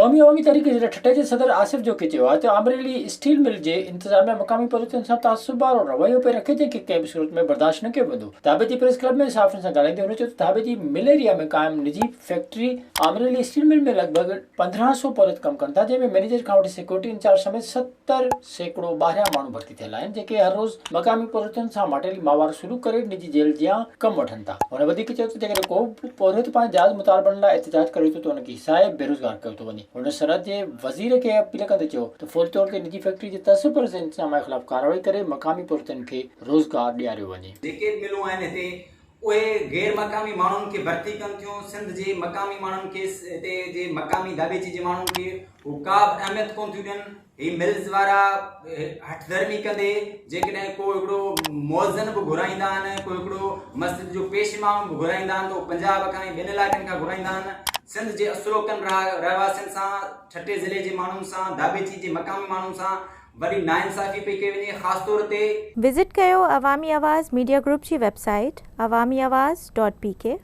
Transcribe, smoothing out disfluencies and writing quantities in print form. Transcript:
قومي عوامي تحريڪ ضلع ٺٽي جي صدر آصف جوکي چيو آهي ته آمريلي اسٽيل مل جي انتظاميا مقامي پورهيتن سان تعصب وارو رويو پئي رکي جنهن کي ڪنهن به صورت ۾ برداشت نه ڪيو ويندو. ڌاٻيجي پريس ڪلب ۾ صحافين سان ڳالهائيندي هن چيو ته ڌاٻيجي مل ايريا ۾ قائم نجي فيڪٽري آمريلي اسٽيل مل ۾ لڳ ڀڳ 15 سو پورهيت ڪم ڪن ٿا جنهن ۾ مئنيجر کان وٺي سيڪيورٽي انچارج سميت 70% ٻاهريان ماڻهو ڀرتي ٿيل آهن جيڪي هر روز مقامي پورهيتن سان ماٽيلي ماهوار سلوڪ ڪري نجي جيل جيان ڪم وٺن ٿا. هن وڌيڪ چيو ته جيڪڏهن ڪو به پورهيت پنهنجي جائز مطالبن لاء احتجاج ڪري ٿو ته ان کي هيسائي بيروزگار ڪيو ٿو وڃي. هن صنعت جي وزير کي اپيل ڪندي چيو ته فوري طور تي نجي فيڪٽري جي تعصب پرست انتظاميا خلاف ڪارروائي ڪري مقامي پورهيتن کي روزگار ڏياريو وڃي. جيڪي به ملون آهن هتي اهي غير مقامي ماڻهن کي ڀرتي ڪن ٿيون، سنڌ جي مقامي ماڻهن کي هتي جي مقامي ڌاٻيچي جي ماڻهن کي هو ڪا به اهميت ڪونه ٿيون ڏين، هي ملز وارا هٺ ڌرمي ڪندي جيڪڏهن ڪو هڪڙو مؤذن به گهرائيندا آهن، ڪو هڪڙو مسجد جو پيش امام به گهرائيندا آهن ته اهو پنجاب کان ۽ ٻين علائقن کان گهرائيندا آهن، سنڌ جي اصلوڪن رهواسين سان، ٺٽي ضلعي جي ماڻهن سان، ڌاٻيچي جي مقامي ماڻهن سان وڏي ناانصافي پئي ڪئي وڃي خاص طور تي. وزٽ ڪيو عوامي آواز ميڊيا گروپ جي website Awami Awaz dot P K.